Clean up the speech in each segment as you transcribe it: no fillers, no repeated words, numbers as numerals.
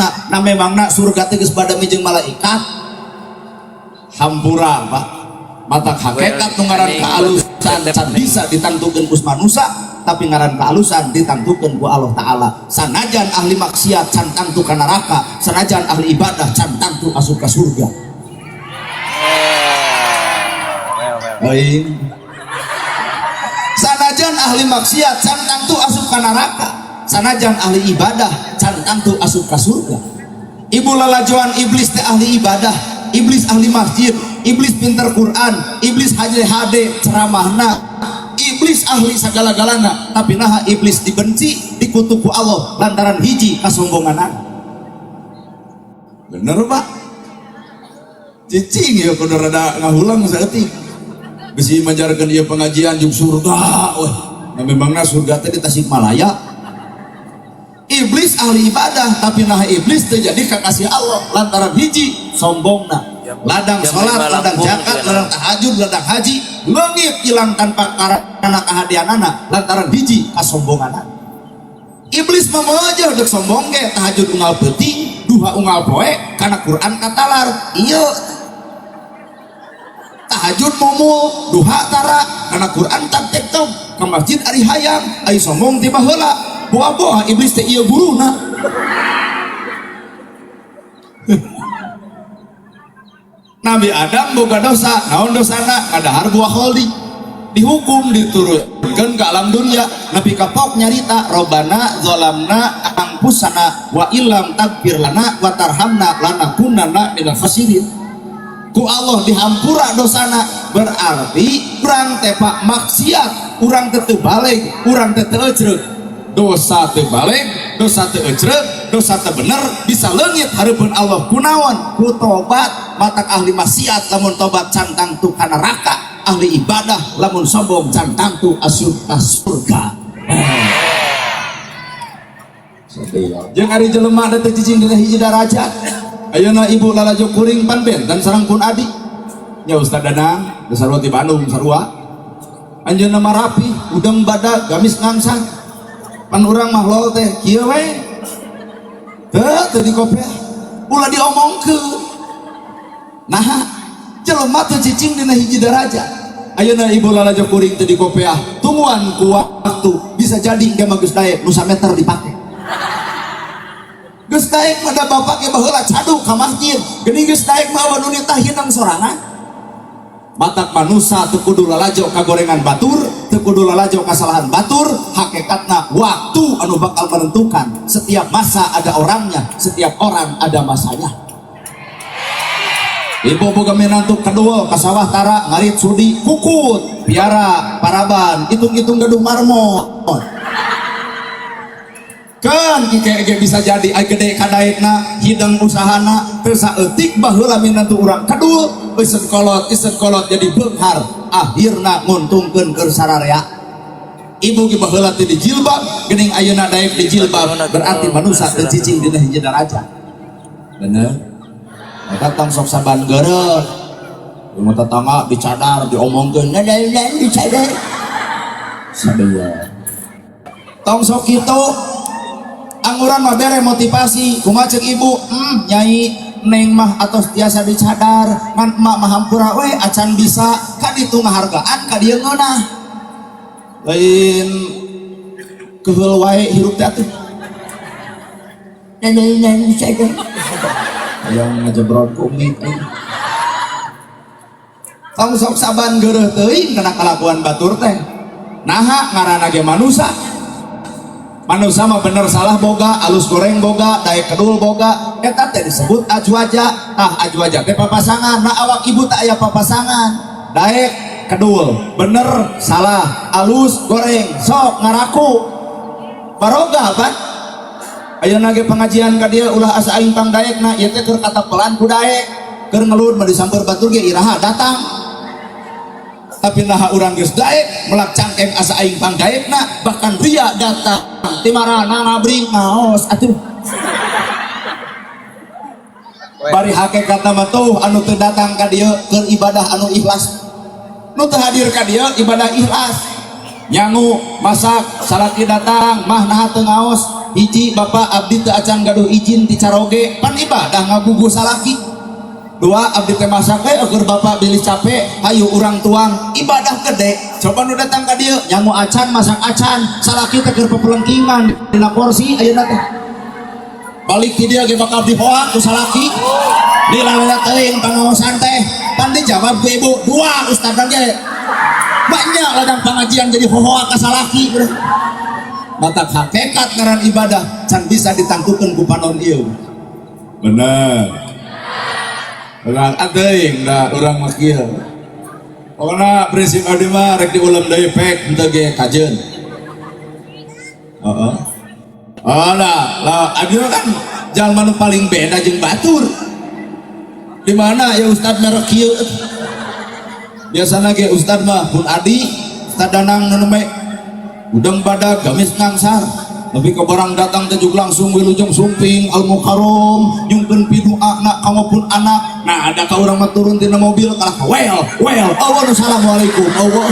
hakikatna. Nah, memangna surga teh geus badami jeung malaikat? Hampura, Pak. Matak hakikat nu ngaran kaalusan can bisa ditangtukeun ku manusia, tapi ngaran kealusan ditangtukeun ku Allah Ta'ala. Sanajan ahli maksiat can tangtu ka neraka, sanajan ahli ibadah can tangtu asup ka surga. Lain. Sanajan ahli maksiat can tangtu asup ka neraka, sanajan ahli ibadah can tangtu asup ka surga. Ibu lalajoan iblis teh ahli ibadah, iblis ahli masjid, iblis pinter Quran, iblis haji hade ceramahna, iblis ahli segala-galana, tapi naha iblis dibenci, dikutuk ku Allah lantaran hiji kasombonganan. Bener, Pak? Cicing ya kudu rada ngahulang saeutik. Bisi manjarkeun ieu pengajian jeung surga wah. Nah, memangna surga teh di Tasikmalaya. Iblis ahli ibadah, tapi nah iblis teu jadi kakasih Allah lantaran hiji sombongna. Ladang Jam salat, 5 ladang Lampung, zakat, ya. Ladang tahajud, ladang haji, leungit hilang tanpa karena kahadianana lantaran hiji kasombonganana. Iblis mah aja dek sombong ge tahajud unggal peuting, duha unggal poe, karena Quran katalar. Ieu tahajud momul, duha tara, karena Quran tak tektok ke masjid ari hayang, ari sombong tiba heula. Boa-boa iblis teh ieu guruna. Nabi Adam boga dosa, naon dosana? Ngadahar buah kholdi. Dihukum diturunkan ke alam dunia. Nabi kapok nyarita, Robbana zalamna anfusana wa illam taghfir lana wa tarhamna lanakunanna minal khasirin. Ku Allah dihampura dosana, berarti urang teh Pak maksiat, urang teh teu baleg, urang teh teu ecreug. Dosa teu baleg, dosa teu ecreug, dosa teu bener bisa leungit hareupeun Allah kunaon? Ku tobat. Matak ahli maksiat lamun tobat can tangtu ka neraka, ahli ibadah lamun sombong can tangtu asup ka surga. Jeung ari jelema teh cicing dina hiji darajat. Ayeuna ibu lalajo kuring pan benten sareng pun adi. Nya Ustaz Danang, sarua ti Bandung sarua. Anjeunna mah rapi, udang badag, gamis ngangsang. Pan urang mah lol teh kieu we. Teu teu dikopeah. Ulah diomongkeun. Nah, jelema teu cicing dina hiji darajat. Ayeuna ibu lalajo kuring teu dikopeah, tungguan ku waktu bisa jadi ge mah geus daek nu sameter dipake. Geus daek mah da bapak ge baheula caduk ka masjid, geuning geus daek mah nu nitah hinang sorangan. Matak manusa teu kudu lalajo ka gorengan batur, teu kudu lalajo kasalahan batur, hakikatna waktu anu bakal menentukan. Setiap masa ada orangnya, setiap orang ada masanya. Ibu boga menantu kedua ka sawah tara ngarit sudi kukut piara paraban hitung-hitung gaduh marmot kan ike bisa jadi ai gede kadaekna hidang usahana teu saeutik baheula minantu urang kedul iseut kolot jadi beunghar akhirna nguntungkeun keur sararea. Ibu ge baheula teu dijilbab, geuning ayeuna daek dijilbab, berarti manusia teu cicing dina hiji darajat. Bener. Eta tong sok saban geureuh. Mun tetangga dicadar diomongkeun, dicadar. Sadaya. Tong sok kitu. Anguran mah bere motivasi, kumaha ceuk ibu, nyai neng mah atos tiasa dicadar, ngan emak mah hampura we acan bisa, ka ditu ngahargaan ka dieu ngeunah. Lain keheul wae hirup teh atuh. Neng dicadar. Hayang ngajebrot ku umi. Tong sok saban geureuh teuing kana kalakuan batur teh. Naha ngaranna ge manusa. Manusa mah bener salah boga, alus goreng boga, daek kedul boga, eta teh disebut ajwaja. Tah ajwaja teh papasangan. Nah awak ibu tak aya papasangan. Daek kedul, bener salah, alus goreng, sok ngaraku. Baroga pan? Ayeuna ge pengajian ka dieu ulah asa aing pang daekna, ieu teh keur katapelan ku daek. Keur ngelud mah disamper batur ge iraha datang. Tapi naha urang geus daek melak cangkeng asa aing pang daekna, bahkan ria datang ti marana ngabring ngaos atuh. Bari hakikatna mah tuh anu teu datang ka dieu keur ibadah anu ikhlas. Nu teu hadir ka dieu ibadah ikhlas. Nyangu masak salaki datang mah naha teu ngaos. Hiji, bapak abdi teu acan gaduh izin ti caroge, pan ibadah ngagugu salaki. Dua, abdi teh masak we eueuh bapak bilih capek, hayu urang tuang, ibadah gede. Coba nu datang ka dieu nyangu acan, masak acan, salaki teh keur pepelengkingan dina kursi ayeuna teh. Balik ti dieu ge bakal dihoak ku salaki. Lila-lila teuing pangaosan teh. Pan dijawab ku ibu, dua ustad ge. Banyak ladang pengajian jadi hohoak ka salaki. Mata hakikat ngaran ibadah can bisa ditangtukeun ku panon ieu. Bener. Urang teuing da urang mah kieu. Pokona prinsip abdi mah rek diulem deui pek henteu ge kajeun. Heeh. Oh nah, lah abdi mah kan jalma nu paling beda jeung batur. Di mana ya ustad merek kieu? Biasana ge ustad mah pun adi, ustad Danang nu nembe udang badag gamis ngangsar. Tapi ke barang datang teh juga langsung wilujeng sumping al mukarrom nyungkeun pidu'a kanggo pun anak. Nah, ada ka urang mah turun tina mobil kalah well well Allah, assalamualaikum Allah.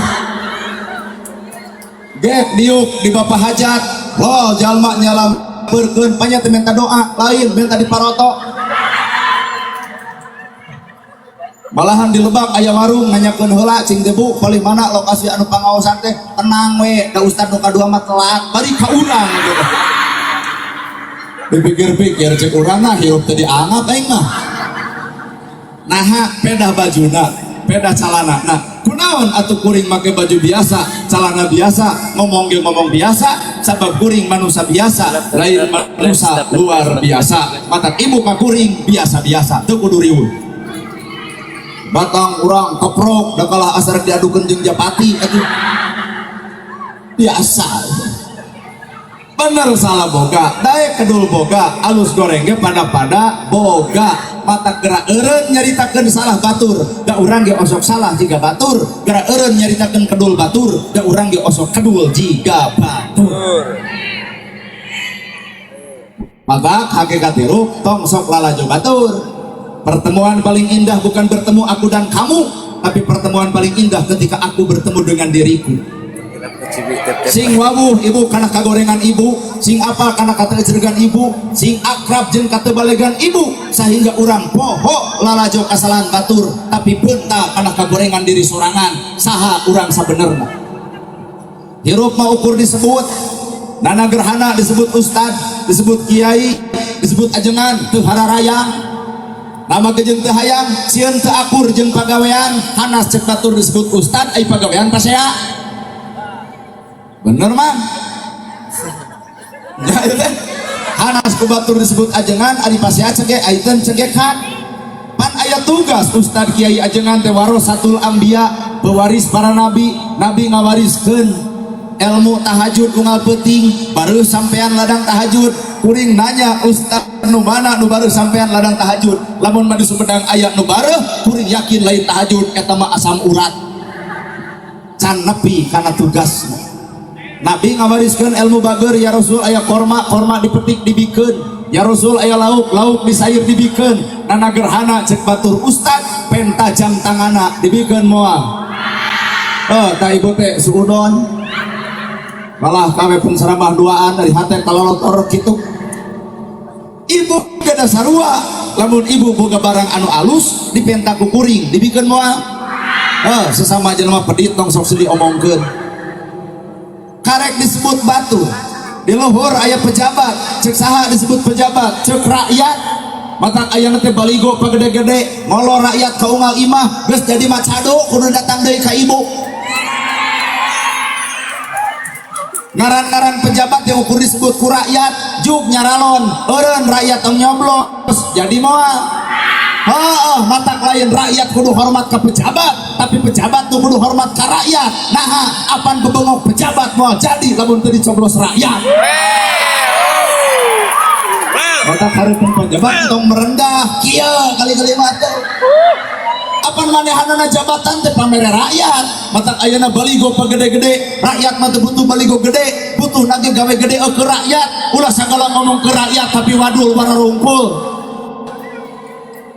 Gek diuk di bapak hajat lo jalma nyalamperkeun panya teh minta doa lain minta diparoto. Malahan di Lebak aya warung nanyakeun heula, "Cing teh Bu, palih mana lokasi anu pangaosan teh?" "Tenang we, da ustad nu kadua mah telat bari ka urang gitu." Dipikir-pikir cek urang nah hirup teh dianggap aing mah. Naha pedah bajuna, pedah calana. Nah, kunaon atuh kuring make baju biasa, calana biasa, ngomong ge ngomong biasa, sabab kuring manusia biasa, lain manusia luar biasa. Mata ibu ka kuring biasa-biasa, teu kudu riweuh. Batang urang keprok da kalah asar diadukeun jeung japati atuh. Biasa. Bener salah boga, daek kedul boga, alus goreng ge pada-pada boga. Mata gerak eureun nyaritakeun salah batur, da urang ge osok salah jiga batur. Gerak eureun nyaritakeun kedul batur, da urang ge osok kedul jiga batur. Maka hakikat hirup tong sok lalajo batur. Pertemuan paling indah bukan bertemu aku dan kamu, tapi pertemuan paling indah ketika aku bertemu dengan diriku. Sing wawuh ibu kana kagorengan ibu, sing apa kana katecergan ibu, sing akrab jeung katebalegan ibu, sehingga urang poho lalajo kasalahan batur, tapi bentak kana kagorengan diri sorangan, saha urang sabenerna. Hirup mah ukur disebut, nana gerhana disebut ustad, disebut kiai, disebut ajengan, teu hararayang. Nama gejeng teu hayang, sieun teu akur jeung pagawean, hanas cek batur disebut ustad, ai pagawean pasea. Bener mah? Ya itu teh. Hanas ku batur disebut ajengan, ari pasea cege aiteun cegekan. Pan aya tugas ustad kiai ajengan teh warasatul anbiya, pewaris para nabi, nabi ngawariskeun ilmu tahajud unggal peuting, baru sampean ladang tahajud. Kuring nanya ustad nu mana nu baru sampean ladang tahajud? Lamun mah di Sumedang aya nu bareuh, kuring yakin lain tahajud eta mah asam urat. Can nepi kana tugasna. Nabi ngawariskeun ilmu bager, ya Rasul aya korma, korma dipetik dibikeun. Ya Rasul aya lauk, lauk disair dibikeun. Nana gerhana cek batur ustad penta jam tangana dibikeun moal. Oh, tak ibu teh suudon. Malah kami pun seramah duaan dari hati kalolotor gitu. Ibu gada sarua, lamun ibu boga barang anu alus dipenta ku kuring dibikeun moal. Oh, sesama jelema pedit tong sok sedih omongkeun. Karek disebut batu. Di luhur aya pejabat, cek saha disebut pejabat, cek rakyat. Mata aya teh baligo pagede-gede, ngolor rakyat ka unggal imah, geus jadi macado kudu datang deui ka ibu. Ngaran-ngaran pejabat yang ukur disebut ku rakyat, juk nyaralon, eureun rakyat tong nyoblos, jadi moal. Heeh, matak lain rakyat kudu hormat ke pejabat, tapi pejabat tuh kudu hormat ke rakyat. Nah, apan bebengok pejabat moal jadi lamun teu dicoblos rakyat. Matak hareupeun pejabat tong merendah, kieu kali-kali mah teh. Apan manehanana jabatan teh pamere rakyat. Matak ayeuna baligo pagede-gede, rakyat mah teu butuh baligo gede, butuh nage gawe gede ke rakyat. Ulah sagala ngomong ke rakyat tapi wadul wararungkul.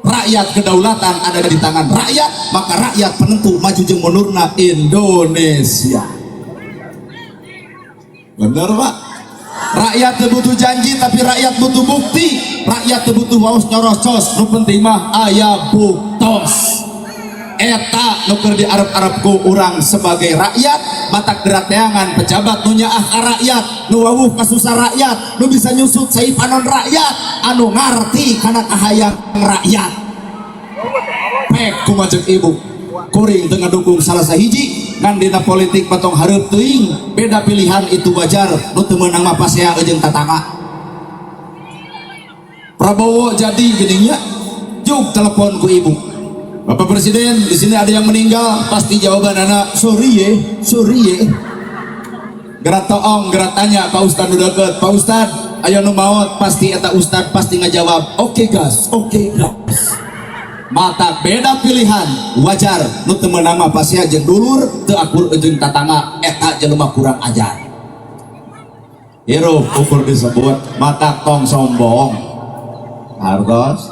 Rakyat kedaulatan ada di tangan rakyat, maka rakyat penentu maju jeung mundurna Indonesia. Bener Pak? Rakyat teu butuh janji, tapi rakyat butuh bukti. Rakyat teu butuh waos nyorocos, nu penting mah aya buktos. Eta nu keur diarep-arep ku urang sebagai rakyat. Matak derateangan pejabat nu nyaah ka rakyat, nu wawuh kasusah rakyat, nu bisa nyusut cai panon rakyat, anu ngarti kana kahayang rakyat. Pek kumaha ceuk ibu, kuring teu ngadukung salah sahiji. Ngan dina politik mah tong hareup teuing, beda pilihan itu wajar. Nu teu meunang mah pasea jeung tatangga. Prabowo jadi geuning nya, juk telepon ku ibu, "Bapak Presiden, di sini ada yang meninggal." Pasti jawaban anak, "Sorry ye, sorry ye." Gerak toong, gerak tanya Pak Ustad nu deket, "Pak Ustad, aya nu maot." Pasti eta Ustad pasti ngajawab, "Oke gas, oke gas." Mata beda pilihan wajar, nu teu meunang mah pasea jeung dulur, teu akur jeung tatangga, eta jelema kurang ajar. Hirup ukur disebut, mata tong sombong. Hartos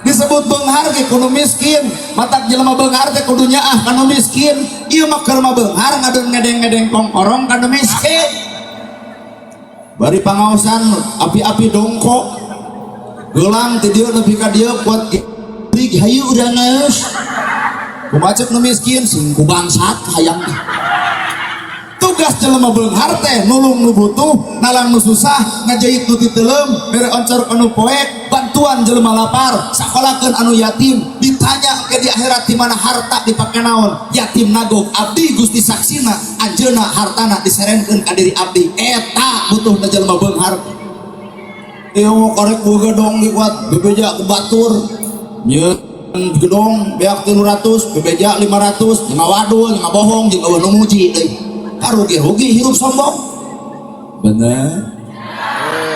disebut beunghar ge kudu miskin. Matak jelema beunghar teh kudu nyaah ka nu miskin. Ieu mah keur mah beunghar, ngadon ngedeng-ngedeng kongkorong ka nu miskin. Bari pangaosan api-api dongko gelang ti dieu nepi ka dieu kuat gig, hayu urang geus kumaha ceuk nu miskin, sing ku bangsat hayang teh. Tugas jelema beunghar teh nulung nu butuh, nalang nu susah, ngajahit nu titeuleum, bere oncor ka nu poek, bantuan jelema lapar, sakolakeun anu yatim. Ditanya ke di akhirat di mana harta dipake naon, yatim nagog abdi Gusti saksina, anjeunna hartana diserenkeun ka diri abdi. Eta butuhna jelema beunghar. Ieu mah karek boga gedong kuat bebeja ku batur, nyieun gedong beak 300, bebeja 500, ngawadul, ngabohong jeung euweuh nu muji deui. Karugi-rugi hirup sombong. Bener.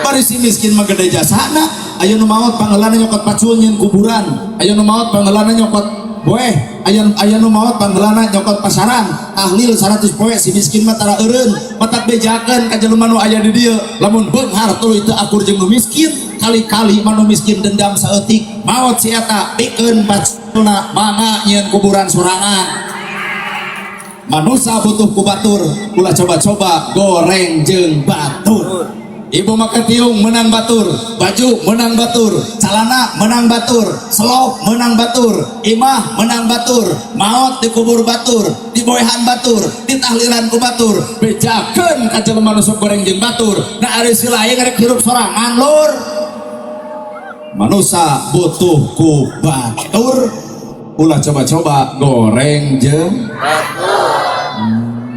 Bari si miskin mah gede jasana. Aya nu maot, pangheulana nyokot pacul nyieun kuburan. Aya nu maot, pangheulana nyokot boeh. Aya nu maot, pangheulana nyokot pasaran, tahlil 100 poe. Si miskin mah tara eureun. Matak bejakeun ka jelema nu aya di dieu, lamun beunghar tuluy teu akur jeung nu miskin, kali-kali mah nu miskin dendam saeutik. Maot si eta, pikeun paculna, mangga nyieun kuburan sorangan. Manusia butuh ku batur, ulah coba-coba goreng jeung batur. Ibu make tiung menang batur, baju menang batur, celana menang batur, selop menang batur, imah menang batur, maot dikubur batur, diboehan batur, ditahlilan ku batur. Bejakeun ka jelema nu sok goreng jeung batur. Nah, ari si lain rek hirup sorangan, lur. Manusia butuh ku batur, ulah coba-coba goreng jeung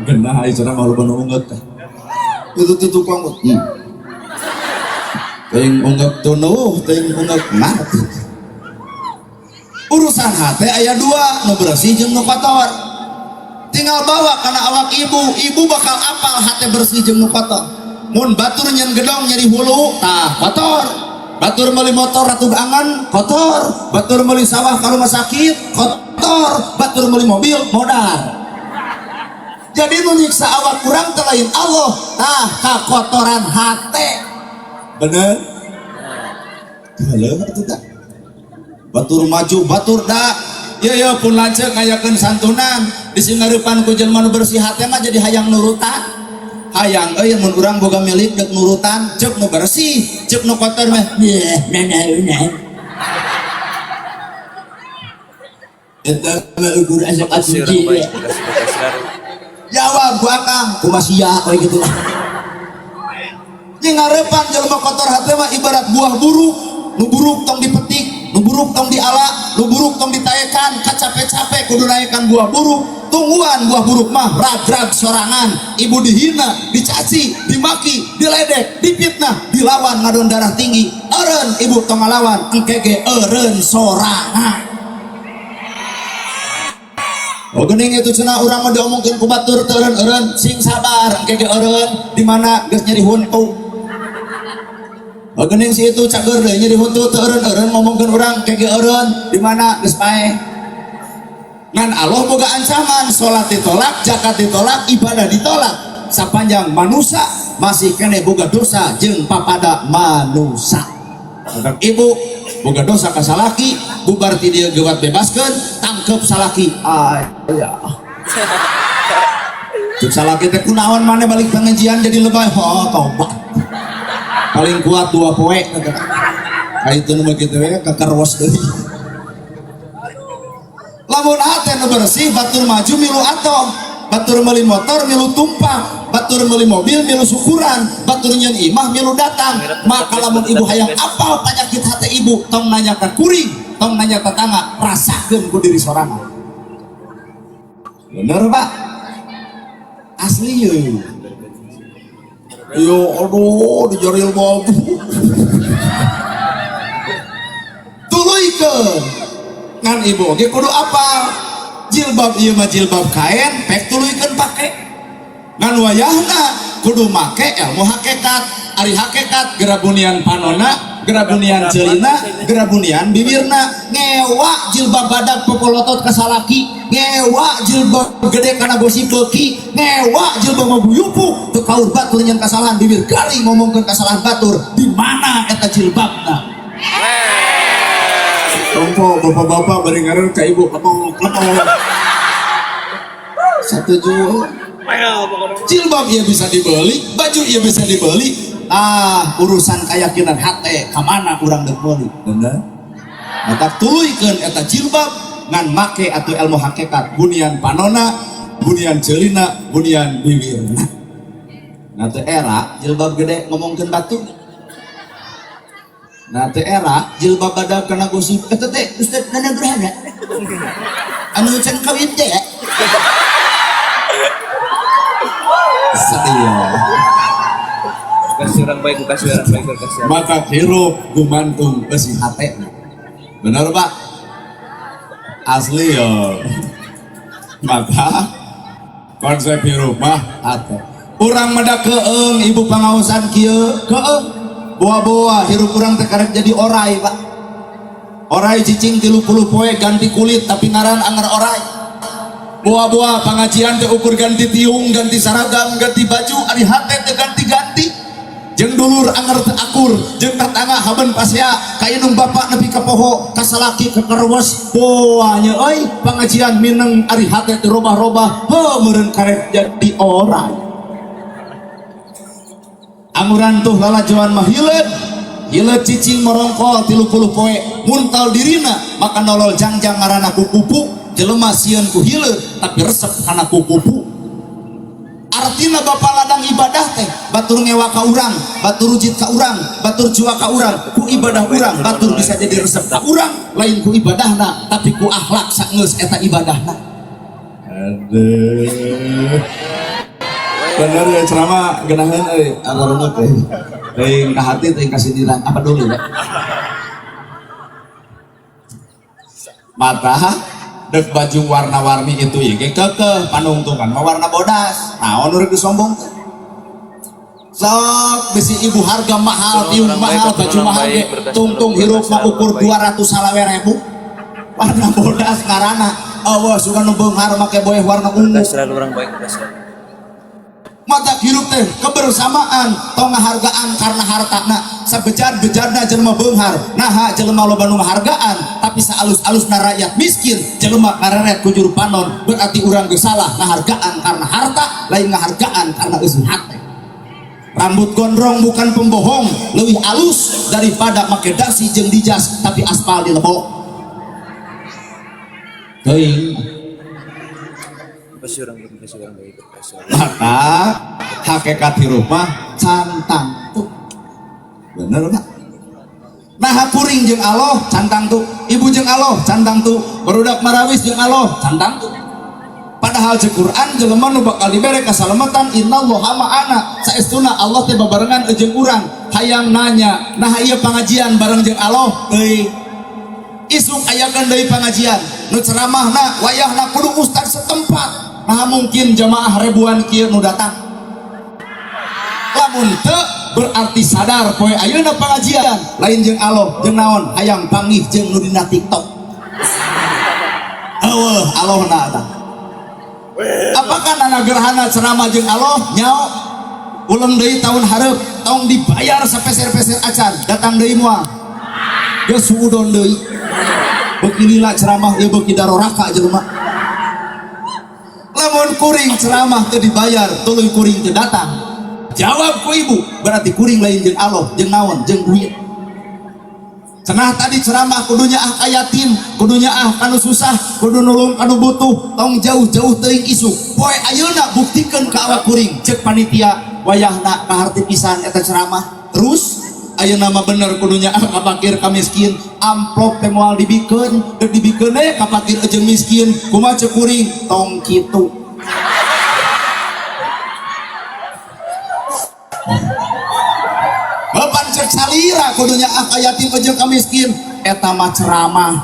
genah. Ieu cenah mah loba nu ungeut teh. Itu tuh tukang Teuing ungeuk tunuh, teuing ungeuk mah. Urusan hati aya dua, nu bersih jeung nu kotor. Tinggal bawa kana awak ibu, ibu bakal apal hati bersih jeung nu kotor. Mun batur nyen gedong nyeri hulu, tah kotor. Batur meuli motor ratu angan, kotor. Batur meuli sawah ka rumah sakit, kotor. Batur meuli mobil, modal. Jadi nu nyiksa awak kurang teh lain Allah, tah kakotoran hate. Bener? Halo, itu tak? Batur maju, batur da. Ya ya pun lanceuk ngayakeun santunan di singgarepan ku jelema nu bersih hate mah jadi hayang nurutan. Hayang euy mun urang boga milik deuk nurutan, ceuk nu bersih, ceuk nu kotor mah. Yeh, nah nah nah. Eta mah ukur asa Makasih kakunci. orang baik, makasih makasih selalu. Jawab ku akang, kumaha sia we gitu lah. Jeung ngarepan jelema kotor hate mah ibarat buah buruk, nu buruk tong dipetik, nu buruk tong diala, nu buruk tong ditaekan, kacape-cape kudu naekan buah buruk. Tungguan buah buruk mah rag-rag sorangan, ibu dihina, dicaci, dimaki, diledek, dipitnah, dilawan ngadon darah tinggi. Eureun ibu tong ngalawan, engke ge eureun sorangan. Oh geuning itu cenah urang mah diomongkeun ku batur teu eureun-eureun, sing sabar, engke ge eureun di mana geus nyeri huntu. Oh geuning si itu cager deui nyeri huntu teu eureun-eureun ngomongkeun urang, engke ge eureun di mana geus paeh. Ngan Allah boga ancaman, salat ditolak, zakat ditolak, ibadah ditolak. Sapanjang manusia masih kene boga dosa jeung papada manusia. Ibu boga dosa ka salaki, bubar ti dieu gewat bebaskeun, tangkep salaki. Aya. Cek salaki teh kunaon maneh balik pengajian jadi lebay, oh tobat. Paling kuat 2 poe kata. Ka itu nu kitu we kakarwas deui. Lamun hate nu bersih batur maju milu atoh, batur meuli motor milu tumpang, batur meuli mobil milu syukuran, batur nyeun imah milu datang. Maka lamun ibu hayang apal penyakit hate ibu, tong nanya ka kuring, tong nanya tetangga, rasakeun ku diri sorangan. Bener Pak? Asli ye. Yo aduh dijaril babu. Tuluykeun. Ngan ibu oge kudu apa? Jilbab ieu mah jilbab kain, pek tuluykeun pake. Ngan wayahna kudu make ilmu hakikat. Ari hakikat gerabunian panona, gerabunian ceulina, gerabunian bibirna. Ngewa jilbab badak popolotot ka salaki, ngewa jilbab gede kana gosip beuki, ngewa jilbab mabuyupu teu kaur batur nyen kasalahan bibir garing ngomongkeun kasalahan batur. Di mana eta jilbabna? Tompo bapak-bapak bari ngaran ka ibu klepok klepok. Satuju. Jilbab ieu bisa dibeli, baju ieu bisa dibeli. Ah, urusan keyakinan hate kamana urang deuk meuli. Bener? Maka tuluykeun eta jilbab ngan make atuh ilmu hakikat, bunian panona, bunian ceulina, bunian bibirna. Nah teu era jilbab gede ngomongkeun batur. Nah teu era jilbab badak kana gosip eta teh Ustaz Nana Gerhana. Anu can kawin teh ya. Sedih. Kasih orang baik, kasih orang baik, kasih. Maka hirup gumantung besi hate. Bener Pak? Asli yo. Maka konsep hirup mah hate. Urang meda keeng ibu pangaosan kieu keeng. Boa-boa hirup urang teh karek jadi orai Pak. Orai cicing 30 poe ganti kulit tapi ngaran anger orai. Boa-boa pengajian teh ukur ganti tiung, ganti seragam, ganti baju, ari hate teh ganti-ganti. Jeung dulur anger teu akur, jeung tetangga haben pasea, ka indung bapak nepi ka poho, ka salaki ka karewes, boa nya euy pengajian mineng ari hate teu robah-robah, heuh meureun karek jadi orai. Anguran tuh lalajoan mah hileud, hileud cicing morongkol 30 poe, muntal dirina maka nolol jangjang ngaranna kukupu, jelema sieun ku hileud tapi resep kana kukupu. Artina bapak ladang ibadah teh batur ngewa ka urang, batur rujit ka urang, batur jua ka urang, ku ibadah urang batur bisa jadi resep ka urang, lain ku ibadahna tapi ku akhlak sageus eta ibadahna. Aduh. Bener ya ceramah genahan euy alarunut euy. Teuing ka hati teuing ka sindiran apa dulu ya. Mata dek baju warna-warni itu ya ge kekeh panungtungan mah warna bodas. Naon urang disombongkeun? Sok bisi ibu harga mahal, tiung mahal, baju mahal ge tungtung hirup mah ukur 200 salawe ribu. Warna bodas ngaranna. Eueuh suka nu beunghar make boeh warna ungu. Selalu orang baik, selalu. Mata hirup teh kebersamaan tong ngahargaan karena hartana sabejad-bejadna jelema beunghar naha jelema loba nu ngahargaan tapi saalus-alusna rakyat miskin jelema ngareret ku juru panon berarti urang geus salah ngahargaan karena harta lain ngahargaan karena eusi hate. Rambut gondrong bukan pembohong leuwih alus daripada make dasi jeung dijas tapi aspal di lebok. Teuing. Maka hakikat hirup mah cantang tuh. Bener tak? Nah kuring jeung Allah cantang tuh, ibu jeung Allah cantang tuh, barudak marawis jeung Allah cantang tuh. Padahal jeung Quran jelema nu bakal dibere kasalamatan innallaha ma'ana saestuna Allah teh babarengan jeung urang. Hayang nanya, nah ieu pangajian bareng jeung Allah teuing. Isuk ayakeun deui pangajian, nu ceramahna wayahna kudu ustad setempat. Nah mungkin jamaah ribuan kieu nu datang. Lamun teu berarti sadar poe ayeuna pangajian lain jeung Allah jeung naon hayang panggih jeung nu dina TikTok. Eueuh Allahna eta. Apakah nana gerhana ceramah jeung Allah nyao uleng deui tahun hareup tong dibayar sapeser-peser acan datang deui moal. Geus suudon deui. Beuki lila ceramah ieu beuki daroraka jelema. Lamun kuring ceramah teu dibayar tuluy kuring teu datang. Jawab ku ibu, berarti kuring lain jeung Allah, jeung naon, jeung duit. Cenah tadi ceramah kudu nyaah ka yatim, kudu nyaah kanu susah, kudu nulung kanu butuh, tong jauh-jauh teuing isuk. Poe ayeuna buktikeun ka awak kuring, cek panitia wayahna kaharti pisan eta ceramah. Terus ayeuna mah bener kudu nyaah ka fakir ka miskin, amplop teh moal dibikeun, deuk dibikeun we ka fakir jeung miskin. Kumaha cek kuring? Tong kitu. Bapak cek salira kudu nyaah ka yatim jeung ka miskin, eta mah ceramah.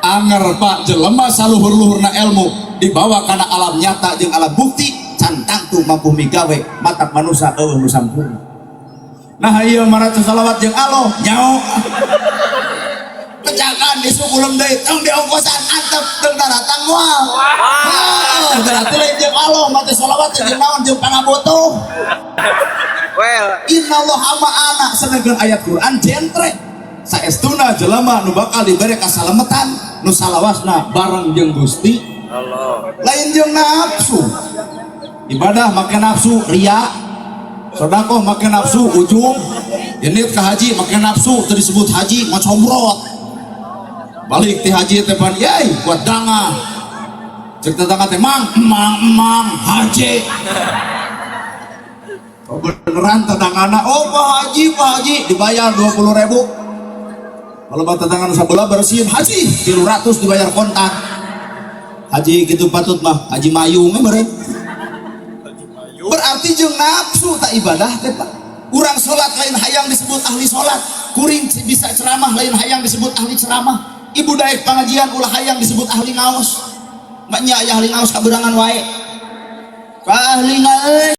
Anger Pak jelema saluhur-luhurna ilmu dibawa kana alam nyata jeung alam bukti can tangtu mampu migawe matak manusia eueuh nu sampurna. Nah ieu maraca salawat jeung Allah nyao. Kecakan isuk ulem deui tong diongkosan antep teu daratang moal. Heeh, berarti lain jeung Allah mate salawat jeung naon jeung pangabutuh. Well, Innallaha ma'ana sedangkan ayat Quran jentre saestuna jelema nu bakal dibere kasalametan nu salawasna bareng jeung Gusti Allah. Lain jeung nafsu. Ibadah make nafsu ria, sedekah make nafsu ujub, genit ka haji make nafsu teu disebut haji ngocombrot. Balik ti haji teh pan yai buat dangah. Cek tetangga teh mang emang emang haji. Oh, beneran tetanggana, oh Pak Haji dibayar 20.000. Kalau bapak tetangga sebelah bersihin haji 300 dibayar kontak. Haji gitu patut mah haji mayung meureun. Berarti jeung nafsu tak ibadah teh Pak. Urang salat lain hayang disebut ahli salat, kuring bisa ceramah lain hayang disebut ahli ceramah. Ibu daek pengajian ulah hayang disebut ahli ngaos. Maknya aya ahli ngaos kaberangan wae. Ka ahli ngaos.